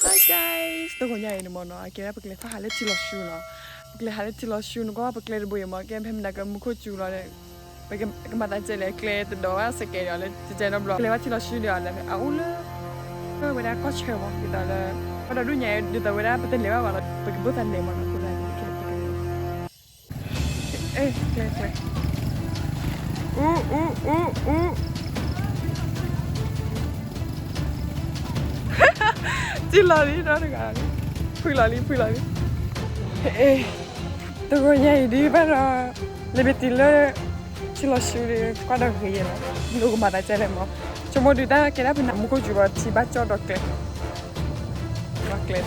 Hi guys, တဂီၤညါအံၤန့ၣ်မ့ၢ်နီၤ အကဲဒၣ်ပကလဲၤထီၣ်ဟးလၢထံလီၤဆူနီၤ, ပကလဲၤဟးလၢထံလီၤဆူန့ၣ် ကွၢ်ပကျဲတဘိအံၤမ့ၢ် ကဲဖဲမနၤကမူခိၣ်စူၤလီၤဒီး ပကမၤသးကဲလဲၣ် ကျဲတဒီးဘၣ်စဲးကဲးဒီးလၢကဲနီတဘျီ လဲၤဘၣ်ထံလီၤဆူဒီး အအိၣ်လၢ ဝဲဒၣ်ကီၢ်ဆၢမ့ၢ် ဒ်သိးလၢ ပှၤဒီဒူၣ်ညါဒ်သိးဝဲဒၣ် ပတလဲၤဘၣ်ဘၣ်လီၤ ပကဘၣ်သးလဲၤမ့ၢ်နီၤ ပကလဲၤ အ့ ကျဲ ကျဲ အူ အူ အူ အူ စံၣ်လီၤလံ ဒီတဂၤလံ ဖုလီၤလံ ဖုလီၤလံ အ့ တဂီၤညါအံၤဒ်ဘၣ်ဒီး လဲၤမ့ၢ်တုၤလၢ ထံလီၤဆူဒီး ကွၢ်ဒီးဂ့ၤယဲလီၤ ဒ်ကမၤသးကဲလဲၣ်မ့ၢ် ဆိကမိၣ်ဒုးတၢ်ကဲဒၣ်ဖဲန့ၣ် မူခိၣ်စူၤဒီးထံဘၣ်ကၠီၣ်ဒီးကျဲ ဒီးကျဲသ့ၣ်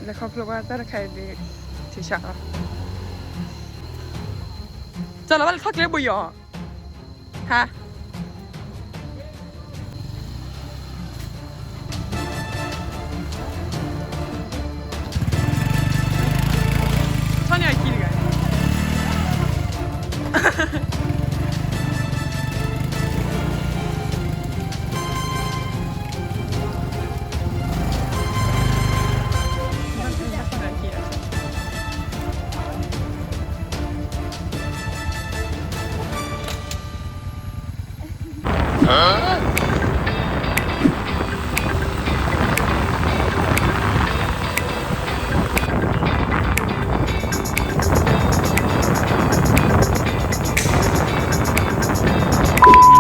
လဲၤခီဖျိဘၣ်တၢ်တခါအံၤဒ် ထံဆးလီၤ ကၠီလီၤဘၣ်လၢထီၣ်ကျဲဘိယီၤ ဟါ ထီၣ်န့ၢ်အခံတဂၤ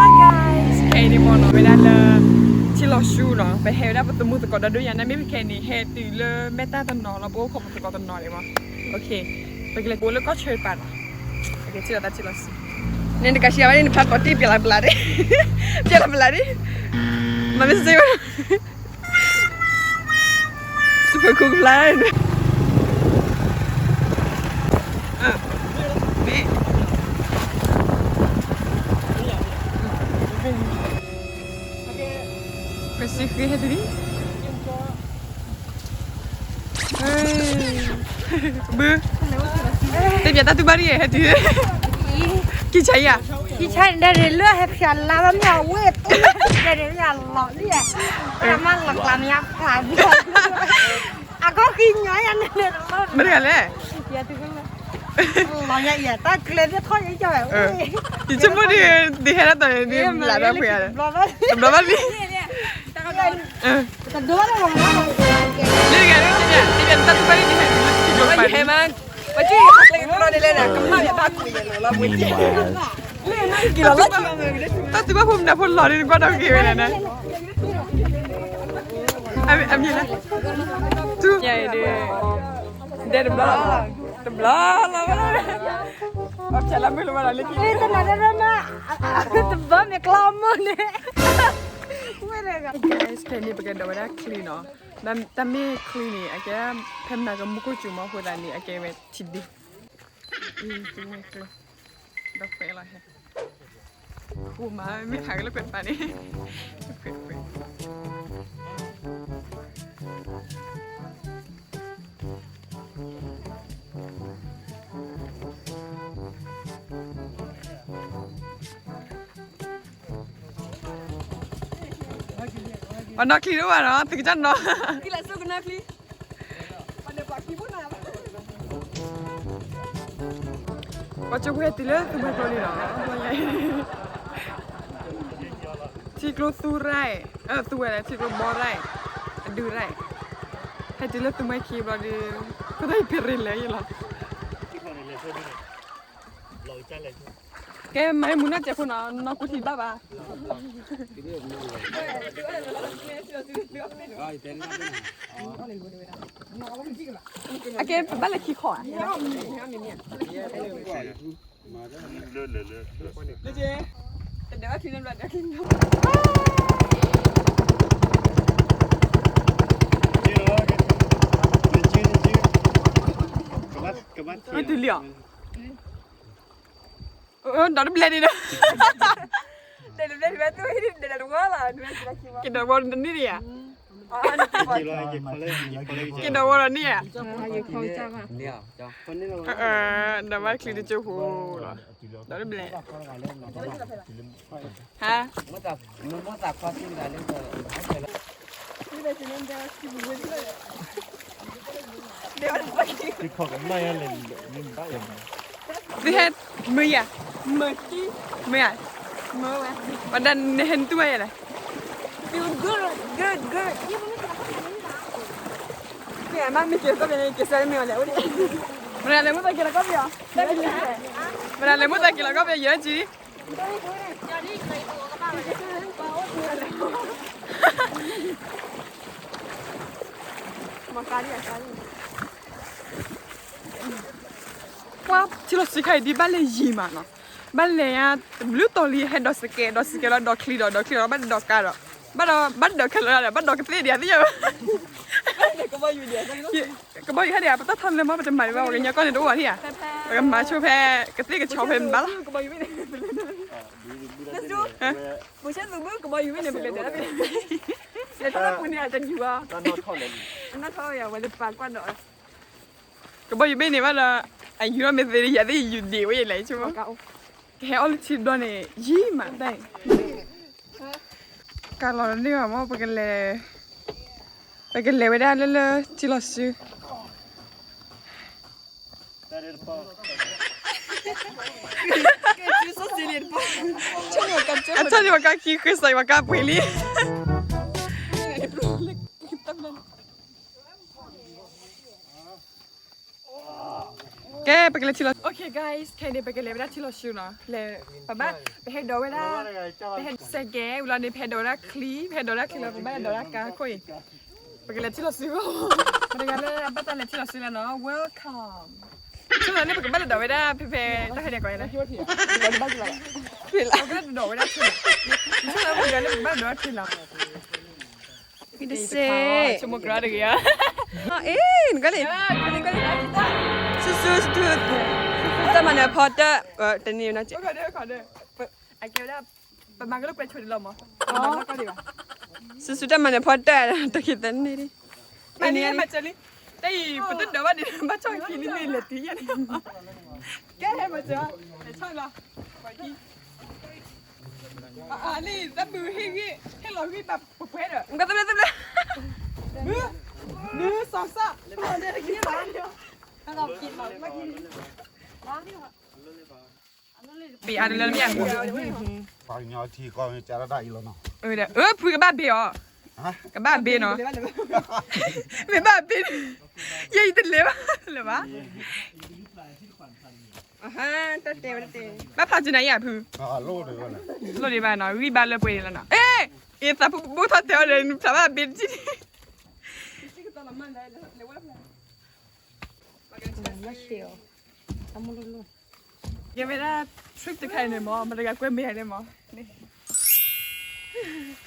Hi guys, ခဲအံၤန့ၣ်မ့ၢ်နီၤ ဝဲဒၣ်လၢ ထံလီၤဆူနီၤ ပဟဲဝဲဒၣ်ပသမူသကိးဒီဒူၣ်ညါ နမ့ၢ်ပခဲအံၤန့ၣ် ဟဲတုၤလၢမဲာ်တၢ်တနီၤလီၤ ပအိၣ်ခိးပသကိးတနီၤန့ၣ်မ့ၢ် ပကလဲၤကိးလၢကီၢ်ဆၢတပၤနီၤ ထံလီၤသၣ်ထံလီၤဆူ န့ၣ်တကးဆံးဝဲန့ၣ် နဖျါပီၤတံၢ်ပျဲလီၤပျဲလီၤဒ် ပျဲလီၤပျဲလီၤဒ် မၤမ့ၢ်စ့ဝဲ super cool ဖျါ ပစံဃ့ဟဲတုၤလံ ဘု တပျးတၢ်တူၢ်ဘၣ်ဒ်ယဲ ဟဲတုၤ ကံဆါယၤ ကံဆါန့ၣ် ဒဲးန့ၣ်လၢဟဲဖျါလါဘၣ်မ့ၢ်အဝဲၢ် ဒဲးန့ၣ်မ့ၢ်အလီၤဒ်ယဲ တၢ်မၤလီၤကျါမ့ၢ်အဖျါ အကီၢ်ဃံညီယၤန့ၣ် မ့ၢ်တဂၤလဲၣ် လီၤယၤအံၤတၢ်ကျဲသ့ၣ်ထီၣ်ယဲၢ်ကၠီဝဲ ယဆိကမိၣ်ဒ် ဒ်ဟဲဒၣ်တီၤန့ၣ် ဒ်လၢ်ဒီးဖှဲး တဘျီဘၣ်လံ တဘျီဘၣ်လံ လၢတဂၤလၢ တဘျီတဘျီလံ တဘျီတဘျီလံ ဟဲမး ပက့ၤဟဲကျဲကလီန့ၣ်လဲၣ် ကမၣ်ယဘၣ်ကွံာ်ယဲၢ်နီၤလီၤ ပက့ၤ တၢ်တူၢ်ဘၣ်ဖိမနုၤဖိလီၤဒ် နကွၢ်ဒီးက့ၤဝဲလဲၣ်န့ၣ် အမံၤလၢ တူၢ် ညါအံၤဒ် ဒဲးတဘျီ တဘျီလီၤ အဖျါလၢမုၢ်လီၤဘၣ်လီၤလၢခံ တဘျီမ့ၢ်ကျီမုၢ်န့ၣ် guys ခဲအံၤန့ၣ် ပကဒိးဝဲဒၣ်ချံနီၤ တၢ်မ့ၢ်ချံန့ၣ် အကဲ ဖဲမနၤကမူခိၣ်စူၤမီၤအဃိသတးန့ၣ် အကဲဝဲထံဒ့ အံၤ တူၢ်ဝဲကျိ ဒီးခွဲးလီၤဟဲ ဃိမး မ့ၢ်ဟးက့ၤလၢခွဲးတပၤန့ၣ် ခွဲးခွဲး ပှၤနီၣ်ချံတအိၣ်ဘၣ်နီၤ သုကစၢ်နီၤ ပှၤကၠိဖိဟဲတုၤလၢသူမှဲကျိန့ၣ်လီၤ ထံကျိသူရဲၣ် သူဝဲဒၣ် ထံကျိဘီရဲၣ် အဒုးရဲၣ် ဟဲတုၤလၢသူမှဲခံဘျီဒီး ကသံၣ်ဖ့ရ့လဲၤယလီၤ ကဲ မၤမူနီၢ်စဲးဖိနီၤ နီၢ်ကူထံဘၣ်ဘၣ် အကဲ ပဘၣ်လဲၤခံခီဧါ မ့ၢ်တုၤလံဧါ ဒီးတဘျဲၣ်န့ၣ်ဒီး တဲတဘျဲၣ်န့ၣ် တဲတဝီလီၤ ကဒီးဝီတနံၣ်န့ၣ်ဧါ က့ၤဒီးဝဲဒီးန့ၣ်ဧါ, ဒီးဘၣ်ချံတကၠိဖိလီၤ, ဒီးတဘျဲၣ်, ဟါ သုဟဲမုာ်ယၤ, မုာ်တံၢ်, မုာ်ယၤ, မုာ်ဝဲ, ဝဲဒၣ်နဟဲနတူၢ်ဘၣ်ယၤလဲၣ်, feel good, good, good. မ့ၢ်မ့ၢ်က့ၤလီၤကီၢ်ပယီၤန့ၣ် က့ၤစဲမ့ၢ်အီၤလဲၣ်, အိၣ်ဒံး, မနုၤလဲၣ်မိၣ်သးက့ၤလီၤကီၢ်ပယီၤ, မနုၤလဲၣ်မိၣ်သးက့ၤလီၤကီၢ်ပယီၤ ယဲၢ်ကံ ပှၤထံလီၤစုခါအံၤဒ်ဘၣ်လဲၤယံၤမးနီၤ, ဘၣ်လဲၤညါ တဘျုးတီၤလံ ဟဲဒိးစကဲး ဒိးစကဲးလီၤ ဒိးချံဒီး ဒိးချံဒီး ဘၣ်ဒိးကါဒီး ဘၣ်ဒီး ဘၣ်ဒိးခဲလၢာ်ဒီး ဘၣ်ဒိးကသ့ၣ်ဒံးသ့ၣ်ညါ, ကဘီယူၤဟဲဒံး ပတၢ်ထီၣ်လၢမ့ၢ်ပတမၤဒံးဘၣ် ပှၤကညီကီၢ်န့ၣ်တအိၣ်ဘၣ်ထံၣ်ဧါ, ပကမၤဆိဖဲ ကသ့ၣ်ကဆီဖဲမ့ၢ်ဘၣ်လီၤ, ကဘီယူၤဘ့ၣ်န့ၣ် ပကလဲၤဒီး လဲၤထီၣ်လၢပူၤန့ၣ် အတယူၤဘၣ်, အနီၢ်ထီၣ်ယၤ ဝဲလၢပာ်ကွၢ်ဒီး ကဘီယူၤဘ့ၣ်န့ၣ်ဘၣ်ဒီး အယူၤထီၣ်မ့ၢ်သ့ဒံး ယၤသ့ၣ်ယူၤဒံးဝဲယလဲၣ်ဆိ, ကဟဲအီၣ်လၢထံဘျီန့ၣ် ယံၤမးတၢ်အံၤ, ကလီၤန့ၢ်ဘၣ်မ့ၢ် ပကလဲၤ, ပကလဲၤဝဲဒၣ်လၢလၢထံလီၤစု အထီၣ်န့ၣ်ပှၤကခံဃုစး ပှၤကပှ့ၤလံ, ကဲ ပကလဲၤထံလီၤ, okay guys ခဲအံၤန့ၣ် ပကလဲၤဝဲဒၣ်ထံလီၤစုနီၤ, လဲၤ, ပဘၣ်, ပဟဲဒိးဝဲဒၣ်, ပဟဲစဲကဲးဝံၤလီၤန့ၣ် ပဟဲဒိးဝဲဒၣ်ချံ, ပဟဲဒိးဝဲဒၣ်ချံလီၤ ပဘၣ်လဲၤဒိးဝဲဒၣ်ကါခိၣ်အံၤ, ပကလဲၤထံလီၤစု, မတၤတဂၤလၢအဘၣ်တၢ်လဲၤထံလီၤစုလဲၣ်နီၤ welcome, ဆိလီၤန့ၣ် ပကဘၣ်လဲၤဒိးဝဲဒၣ်ဖဲဖဲ တၢ်ဟဲဒၣ်ကီးလဲၣ်, ပကဘၣ်လဲၤဒိးဝဲဒၣ်ထံလီၤ, ဆိလီၤမတၤတဂၤလၢပကဘၣ်ဒိးဝဲဒၣ်ထံလီၤ မ့ၢ်တစ့ၢ်, ဆိကမိၣ်ကြၢးတဂ့ၤဧါ, အ့ၣ် နကလဲၣ်, ဆူဆူဆူဆူ, ဆူဆူတၢ်မၤနၢၤဖီတၢၣ်, တန့ၢ်နီၤ, အကဲဝဲဒၣ်, ပမၤကလိာ်ကွဲဆိဒံးလီၤမး, ဆူဆူတၢ်မၤနၢၤဖီတၢၣ် တၢ်ခံသၢန့ၣ်, မၤန့ၢ်မၤစၢၤလံ, တၢ်အံၤ ပတဒိးဘၣ်ဒံး ဘၣ်ဆီၣ်ခံလံန့ၣ် လဲၤတုၤယဲၢ်န့ၣ်, ကဲဟဲမၤစၢၤ, လဲၤဆီၣ်လီၤ, လံ တၢ်ဘုးဟ့ၣ်ဂံၢ် ဟ့ၣ်လီၤဂံၢ်ဘၣ်ပှဲၤပှဲၤဒီး, ဘုး, ဘုး စီၤစၢ်, ပအါတလၢမ့ၢ်အါ, ပှၤကညီထံကီၢ်မ့ၢ်ကၢ်တၢ်အံၤလီၤနီၤ, အၢ ဖုကဘၣ်ဘ့ၣ်အီၤ, ကဘၣ်ဘ့ၣ်နီၤ, မ့ၢ်ဘၣ်ဘ့ၣ်, ယဲအံၤတလဲၤဘၣ်လၢၤဘၣ်, ဘၣ်ဖးကနၤယၤဖု, လိၣ်ဒံးဘၣ်နီၤ ဂံၢ်ဘါလၢပှဲၤန့ၣ်လီၤနီၤ, အ့ၣ်, အ့ၣ် သးဖုဘိၣ်ထီၣ်တဲအီၤဒီး နဖျါဘၣ်ဘ့ၣ်တက့ၢ်, ကဲဝဲဒၣ် trip တခါအံၤန့ၣ်မး မတၤတဂၤကွဲမ့ၢ်အလဲၣ်မး,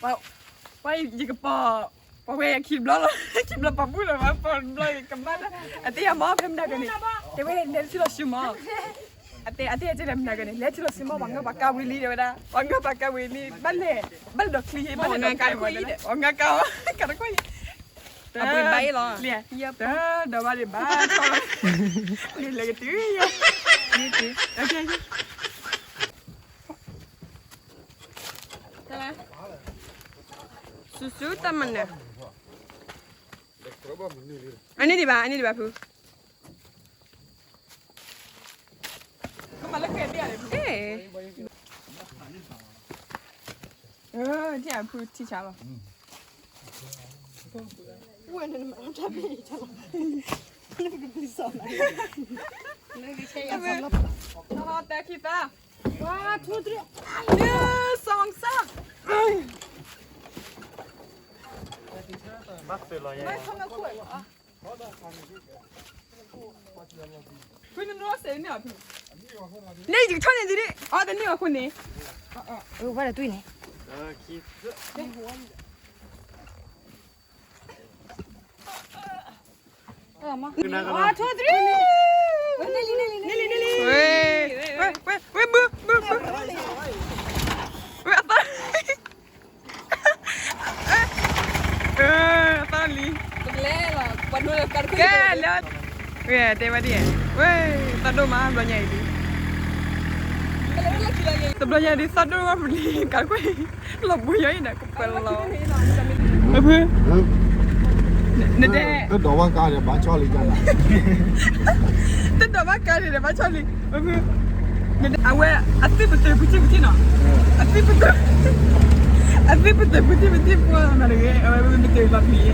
ပှၤယကပီၤ, ပှၤဝဲယခံတဘျီလီၤ, ခံဘျီပာ်ဘူၣ်လီၤ ပှၤပီၤတဘျီယကမၣ်လၢ, အတဲယၤမး ဖဲမနၤကန့ၣ်, တဲဝဲလဲၤထံလီၤစုမး, အတဲ အတဲယၤကလဲၤမနၤကန့ၣ် လဲၤထံလီၤစုမး ပှၤငါပှၤကါဝံၤလံတဲဝဲဒၣ် ပှၤငါပှၤကါဝံၤလံ ဘၣ်လဲၤ ဘၣ်လဲၤဒီးချံ ဘၣ်လဲၤဒီးကါဝံၤလံ ပှၤငါကါဝဲ ကါတကွၢ်အံၤ အပှ့ၤဘၣ်အ့ၣ်လီၤ, တၢ်ဒီးဘၣ်ဒံးဘၣ်, လဲၤကတုၤယဲၢ်, ဆူဆူတၢ်မၤနၢၤ, အန့ၣ်ဒံးဘၣ် အန့ၣ်ဒံးဘၣ်ဖု ထံၣ်ဖုထံၣ်ဆါလီၤ, တၢ်ခံသၢ, one two three, န့ၣ် စီၤစၢ်, ဘၣ်သ့လီၤယဲ ဖုနနိစ့ၢ်န့ၣ်အီၤဖု, န့ၣ်ယကထီၣ်န့ၣ်ဒ်န့ၣ် အီၤတန့ၢ်အီၤခိၣ်န့ၣ်, ဝဲဒၣ်တွံၢ်န့ၣ်, one two three, ဝဲ ဝဲ ဝဲ ဘု ဘု ဘု ဝဲ အသး အ ကဲလၢ, ဝဲတဲဝဲဒ်, ဝဲ, သီၣ်ဒိၣ်မးဘျီညါအံၤဒုး, တဘျီညါဒုး သီၣ်ဒိၣ်မးပလံၤ ကးကွဲၢ်, လီၤဘှံးယီၤအံၤဒီး ကပၢၤလီၤ, ဖု, နတဲ, တဒိးဘၣ်ကါဒီးဘၣ်ဆီၣ်လံ, တဒိးဘၣ်ကါန့ၣ်ဒီးဘၣ်ဆီၣ်လံ, ဖု, အဝဲအသ့ၣ်ပတၢၢ်ပူၤထံၣ်ပူၤထံၣ်နီၤ, အသ့ၣ်ပတၢၢ်, အသ့ၣ်ပတၢၢ်ပူၤထံၣ်ပူၤထံၣ်ပှၤနီၤတဂ့ၤ, အဝဲပတၢၢ်လီၤပျံၤ, ပမ့ၢ်,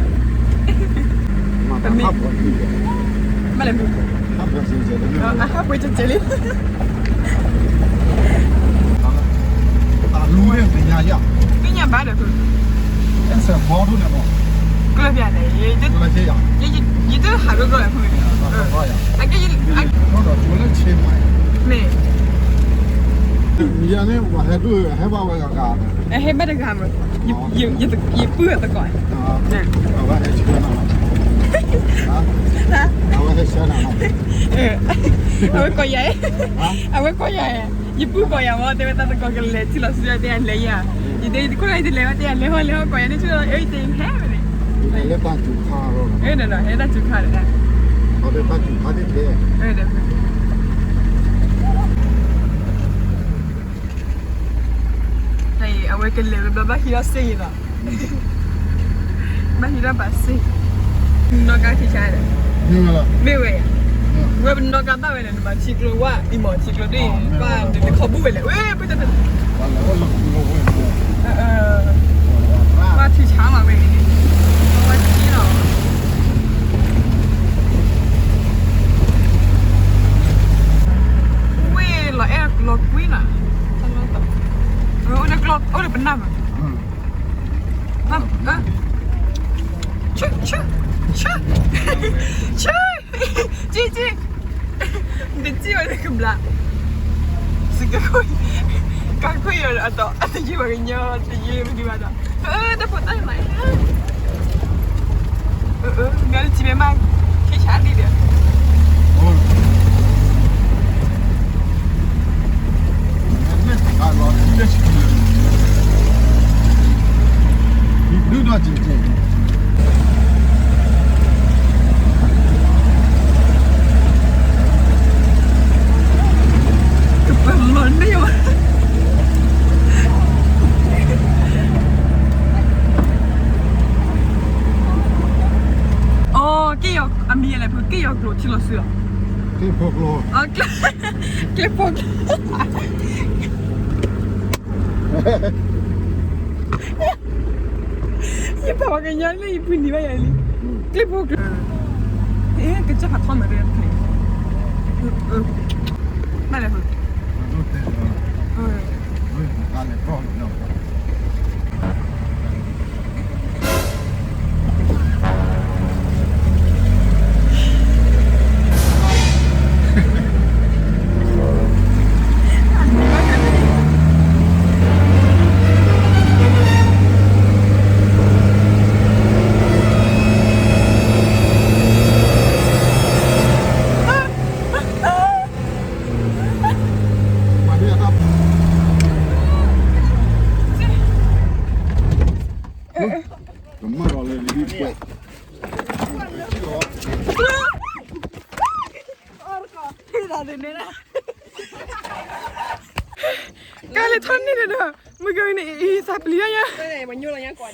မ့ၢ်လဲၤမုၢ်, အဟးပှ့ၤကဲကဲလံ, သ့ၣ်ညါဘၣ်ဒီးဖု, ကလၢပျၢ်န့ၣ်, ယတဟးဒိၣ်ဒိၣ်လဲၣ်ဖု, အကဲ, မ့ၢ်, ယၤန့ၣ် ဟဲဘၣ်ဝဲဂၤဂၤ, ဟဲဘၣ်တဂၤမး, ယပုၢ်အသကိး, အဝဲကိးယၤ, အဝဲကိးယၤ, ယပုၢ်ကိးယၤမး တဲဝဲတၢ်သကိးကလဲၤထံၣ်လီၤစုတဲယၤလဲၤယၤ, ယတဲယတခိၣ်လၢယတလဲၤဘၣ်တဲယၤလဲၤဟီလဲၤဟီကိးယၤန့ၣ်ဆူလီၤ အၢယတဲယဟဲဝဲန့ၣ်, လၢတၢ်စူၤခါလီၤ, အဲ, ဟဲတၢ်စူၤခါဒီး, အဝဲကလဲၤဝဲဘျီဘၣ်ဟံးထီၣ်စ့ယံၤလီၤ, ဘၣ်ဟံးထီၣ်ဘၣ်စ့, နီၢ်ကါထံဆါဒီး, မ့ၢ်ဝဲ, ဝဲပနီၢ်ကါဘၣ်ဝဲန့ၣ် နမၤထံကျိဝဲ, အံၤမၤထံကျိဒ်အံၤ, ဘၣ်နတခီဘူၣ်ဝဲလဲၣ်, ဝဲ, ဘၣ်ထံဆါမးဝဲန့ၣ်, ဝဲထံလီၤ, ဝဲလီၤအဲၣ်လီၤကွံနီၤ, အိၣ်ဒီးပနၢ်မး, ဆၢ, ဆၢ, ဆၢ, ဆၢ, ကၠံၣ်ကၠံၣ်, နတစံၣ်ဝဲတကဘျါ, စကဲ, ကါခွံအီၤအတီၢ် အတယံာ်ဝဲကညီ တယံာ်ဝဲဒံးဘၣ်ဒီး, တၢ်ဖိတၢ်လံၤ, မ့ၢ်လၢထံမ့ၢ်မး, ထံဆါဒံးဒီး ကပၤလီၤန့ၢ်ဝဲ, အိ က့ၣ်ယီၤ အမံၤလဲၣ်ဖု က့ၣ်ယီၤကျိၤထံလီၤဆူလီၤ, ကျ့ဖိကျိၤ, ယပာ်ပှၤကညီလၢယဖုနံၤဘၣ်ယၤလံ, ကျ့ဖိကျိၤ, ကစၢ်ဖးထီမ့ၢ်, မ့ၢ်လဲၣ်ဖု ကါလဲၤထီၣ်န့ၣ်ဒီး မုၢ်ကဝံၤန့ၣ် အံၤ သးပျံၤယါယါ,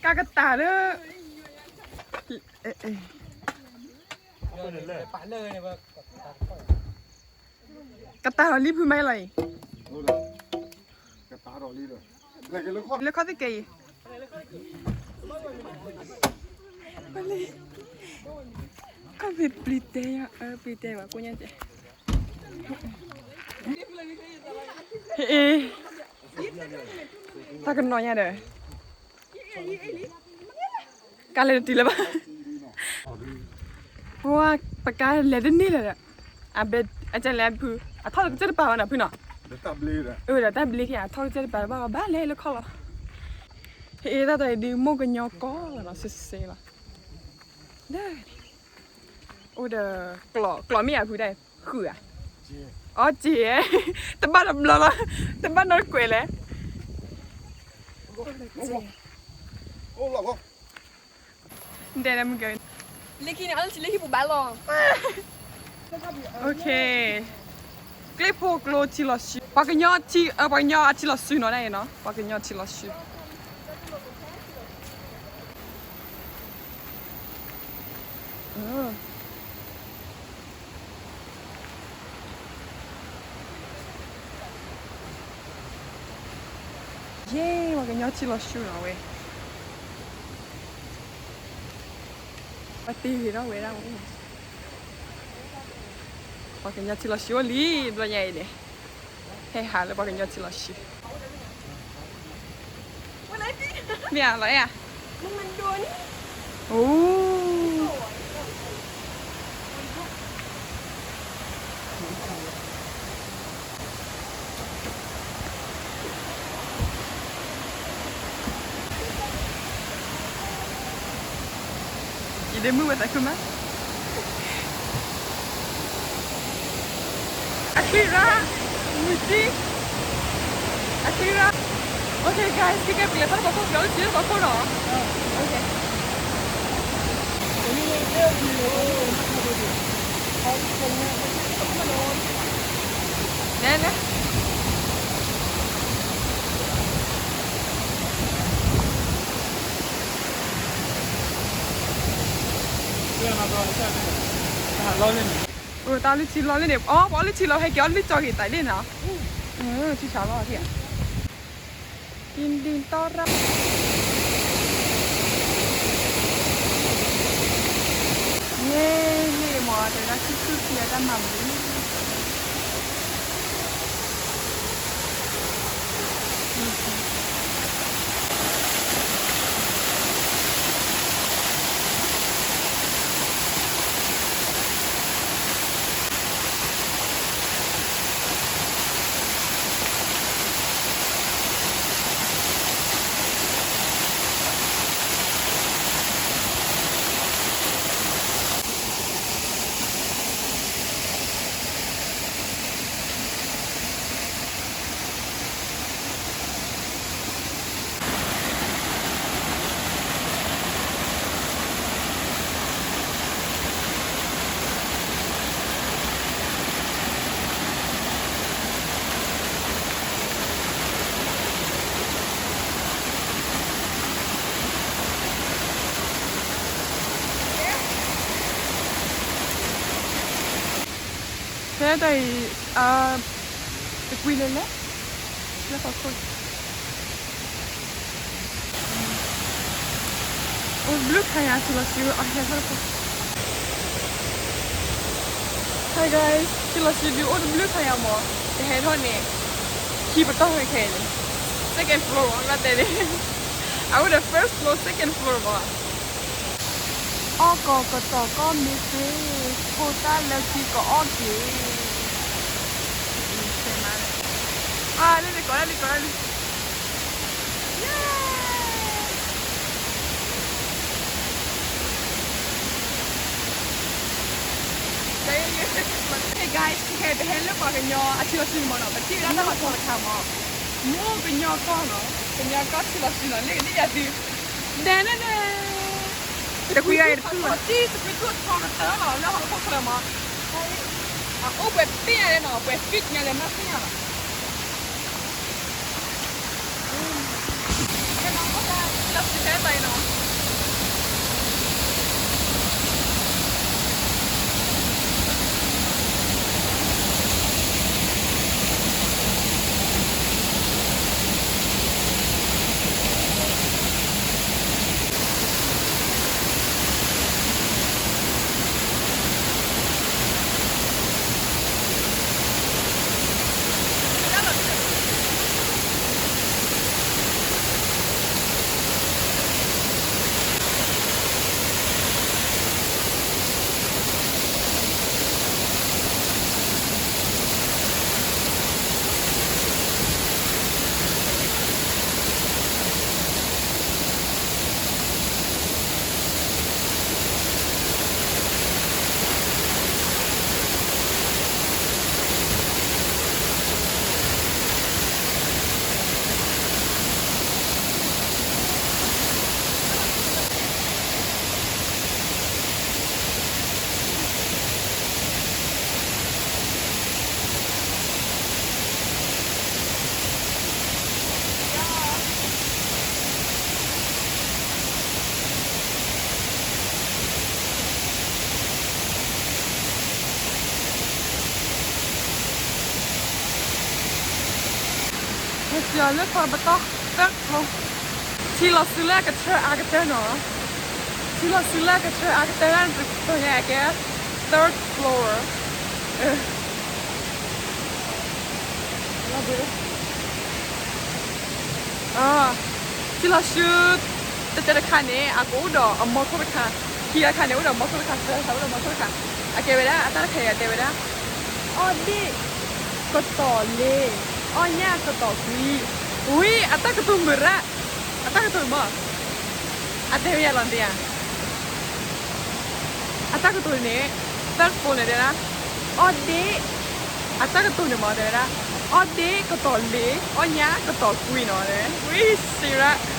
ကါကတၢ်လၢ ကတၢ်လီၤလံဖုမးလီၤအံၤ, လၢခီၣ်သ့ၣ်ကဲအံၤ, ခီၣ်သ့ၣ်ပျံၤတဲယါ ပျံၤတဲဘၣ်ကိးညါတဲ, တၢ်ကနီၤညါဒီး ကါလဲၤတတုၤလၢၤဘၣ်, ပှၤပကါလဲၤတန့ၢ်လၢၤဒီး, အဘဲ အကလဲၤဖု အထီၣ်ကစၢၢ်တပၤဘၣ်နီၤဖုနီၤ, ဒီးတၢ်ဘျ့ခံ အထီၣ်ကစၢၢ်တပၤဘၣ် ဘၣ်လဲၤလၢခီၣ်လီၤ, ဟ့ၣ်တၢ်တၢ်အံၤဒုး မိၢ်ကညီကီၢ်လီၤ စဲစဲလီၤ, လၢ အိၣ်ဒီး ကျိး ကျိးမ့ၢ်အဖုဒၣ် ဃုာ်ဧါ, အီစ့ၢ်, တဘၣ်တဘျီလီၤ, တဘၣ်နီတကွဲးလဲၣ်, အိၣ်လီၤ တဲဒၣ်မုၢ်ကဲ, လၢခံန့ၣ် အလၢထံလၢဟံၣ်ပူၤဘၣ်လီၤ. ကျ့ဖိကျိထံလီၤဆှု, ပှၤကညီထံ, ပှၤကညီအထံလီၤဆှုနီၤ, ဒ်အံၤနီၤ, ပှၤကညီထံလီၤဆှု. ယ့, ပှၤကညီထံလီၤဆှုနီၤဝဲ, ပှၤတ့ၢ်ဂ့ၤထီၣ်ဝဲဒၣ်ဝဲ, ပှၤကညီထံလီၤဆှုအိၣ်လံ, ဘျီညါအံၤန့ၣ်, ဟဲဟးလၢပှၤကညီထံလီၤဆှု. မ့ၢ်ဧါ, လီၤဧါ, အိၣ် ယဒ့မုၣ်ဝဲသးခုမး, အချံရၣ်, မုၢ်တံၢ်, အချံရၣ်. Okay guys, ခဲကဲပကလဲၤဖးတၢ်ဖီခိၣ်, ပကလဲၤလၢထံတၢ်ဖီခိၣ်နီၤ. Okay. လဲၤလဲၤ. တၢ်လၢထံလီၤလံန့ၣ်, အီ ပှၤအီၣ်လၢထံလီၤ ဟဲက့ၤအီၣ်လၢကၠီဂ့ၤသးဒ်နီၤ. ထံဆးလီၤထံဧါ, ဒ်ဒ်တီရၣ်. န့ၣ်မ့ၢ်တၢ်ခုၣ်ခုၣ်ဖျဲးတၢ်မၤမုာ် ဖဲတၢ်အံၤ, တကွံလဲၤလဲၣ်, လၢဟီၣ်ခိၣ် အိၣ်တဘျုးခါညါ ထံလီၤဆှုအဟဲထီၣ်တပူၤ. Hi guys, ထံလီၤဆှုဒုးအိၣ်တဘျုးခါညါမး, ကဟဲထီၣ်န့ၣ်, ခံပတီၢ်ဝဲခဲအံၤန့ၣ်, second floor မး ဘၣ်တဲန့ၣ်, အဝဲဒီး first floor, second floor မး. အီၣ်ကီးကတီၤကီၢ်မ့ၢ်သ့, ဖိသၣ်လၢခံကအီၣ်က့ၤ. အါ လၢန့ၣ်ကိးဒၣ်လံ ကိးဒၣ်လံ. Hey guys, ခဲခဲအံၤ ပဟဲလၢပှၤကညီအထံလီၤဆှုန့ၣ်မးနီၤ, ပထံၣ်ဝဲဒၣ်တၢ်လီၤဆီတခါမး, မ့ၢ်ကညီကီၢ်နီၤ, ကညီကီၢ်ထံလီၤဆှုနီၤ, လၢကဒ်ယၤသု, နဲနဲနဲ, တကွံဂၤအံၤတဖု, တကွံထီၣ်ထီနီၤ ထၢလီၤလၢဟီၣ်ခိၣ်ချၢမး, အအိၣ်ပှဲၤသ့ၣ်ညါလဲၣ်နီၤ, ပှဲၤ feet ညါလဲၣ် နီၢ်သ့ၣ်ညါလီၤ. ကဲနီၤ အိၣ်လၢထံလီၤဆှုဖဲတၢ်အံၤနီၤ. ယလၢပတီၢ် third floor, ထံလီၤစုလၢအကထၢအါကတၢၢ်နီၤ, ထံလီၤစုလၢအကထၢအါကတၢၢ်လၢတကတီၢ်ညါကဲ third floor. Third floor. ထံလီၤစု တတဲတခါန့ၣ် အကအိၣ်ဒီးအမီခိၣ်တခါ, ခံခါတခါန့ၣ် အိၣ်ဒီးမီခိၣ်တခါ, သၢခါအိၣ်ဒီးမီခိၣ်တခါ, အကဲဝဲဒၣ် အတၢ်တခါအံၤအတဲဝဲဒၣ် အီၣ်ဒ့ၣ်ကတီၤလ့, အီၣ်ညၣ်ကတီၤကွံ, ဝံၤ အတၢ်ကတိၤမုၢ်ရၣ်, အတၢ်ကတိၤမး, အတဲဝဲယၤလီၤတယၤ အတၢ်ကတိၤန့ၣ် third floor န့ၣ်တဲဒၣ်, အီၣ်ဒ့ၣ်, အတၢ်ကတိၤန့ၣ်မးတဲဝဲဒၣ်, အီၣ်ဒ့ၣ်ကတီၤလ့, အီၣ်ညၣ်ကတီၤကွံနီၤ, ဝံၤစံးရၣ်.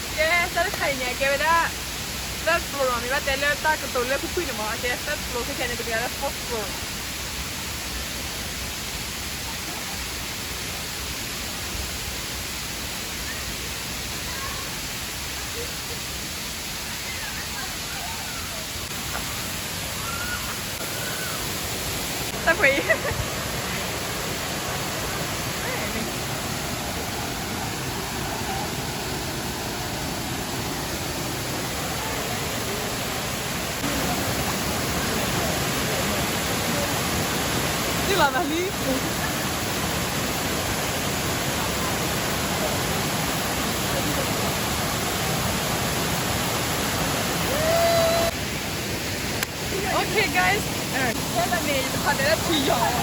ကဲ တၢ်တခါအံၤန့ၣ် အကဲဝဲဒၣ် third floor မ့ၢ်ဘၣ်တဲလၢတၢ်ကတိၤလၢဖုၣ်ဖုၣ်န့ၣ်မး အကဲ third floor ခဲခဲန့ၣ် ပကလဲၤလၢ fourth floor. တၢ်ခွဲးအံၤ လီၤဘၣ်လံ. Okay, guys. ဖဲဘၣ်န့ၣ် ယတခီတဲလၢထံယီၤ.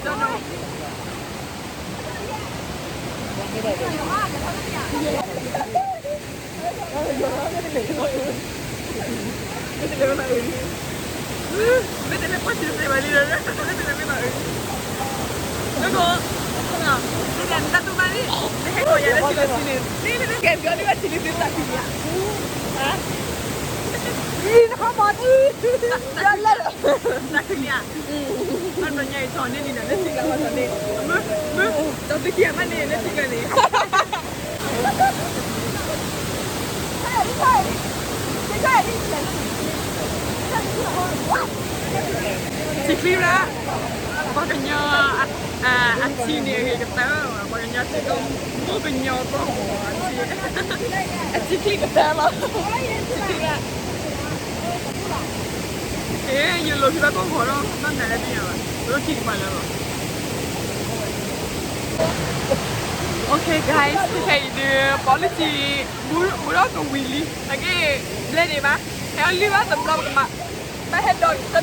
မ့ၢ်တလဲၤဘၣ်အုၣ်, မ့ၢ်တလဲၤဘၣ်အုၣ်, မ့ၢ်တလဲၤပှၤဆံးတသ့ဘၣ်လံဒီး, မ့ၢ်တလဲၤမ့ၢ်ဘၣ်အုၣ်, နက, နတၢ်တူၢ်ဘၣ်လံ, နဟဲကိးယၤလၢဆံးလီၤဆံးန့ၣ်, နကဲပျီဒ်ဘၣ်ဆံးလီၤဆံးတၢ်ခံလံ, နခီမီၤ, တၢ်ခံလံ, ဘၣ်တဘျီညါအံၤ ထီၣ်န့ၢ်လံနၤ လၢထံကျါဝဲထီၣ်န့ၢ်, မုၢ်, မုၢ်, ဒီးသုခံဂၤမးန့ၣ် လၢထံကျါန့ၣ် ထံချံရၣ်, ပှၤကညီ, အထံန့ၣ်အဂ့ၤကတၢၢ်, ပှၤကညီထံကီၢ်, မိၢ်ကညီကီၢ်ဂီၤအထံ, အထံချံကတၢၢ်လီၤ, ထံချံရၣ်, ကဲ, ယလိၤဖံဘၣ်ကိၢ်ဂီၤဒီး ဘၣ်မနုၤလဲၣ်တသ့ၣ်ညါဘၣ်, ပဒိၣ်ထံကပၤလၢလီၤ. Okay guys, ခဲအံၤဒုး ပှၤလၢထံ, ဘူးထီၣ်ကဝံၤလံ, အက့ၢ်, ဘျဲၣ်ဒံးဘၣ်, ဟဲအီၤလံဘၣ်တဘျီပကမၤ, ဘၣ်ဟဲဒိး, ဘၣ်,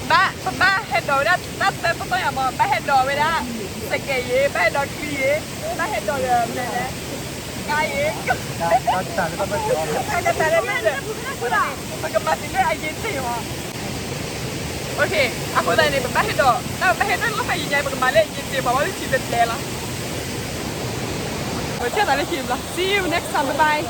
ပဘၣ်ဟဲဒိးဝဲဒၣ်တၢ်သၢပတီၢ်ယၤမး, ဘၣ်ဟဲဒိးဝဲဒၣ် စကဲးယ့, ဘၣ်ဟဲဒိးချံယ့, ဘၣ်ဟဲဒိးဒီးမနုၤလဲၣ်, ကါယ့, ကါယ့, ပကမၤတုၤလၢအယ့တ့ၢ်မး. Okay, အဃိသတးန့ၣ် ပဘၣ်ဟဲဒိး, တၢ်ပဘၣ်ဟဲဒိးလီၤဖးယံာ်ညါ ပကမၤလၢအယ့တ့ၢ် ပှၤဘၣ်လၢထံဘျဲၣ်ဘျဲၣ်လီၤ. ပထံၣ်သးလၢခံတဘျီ, see you next time, bye bye.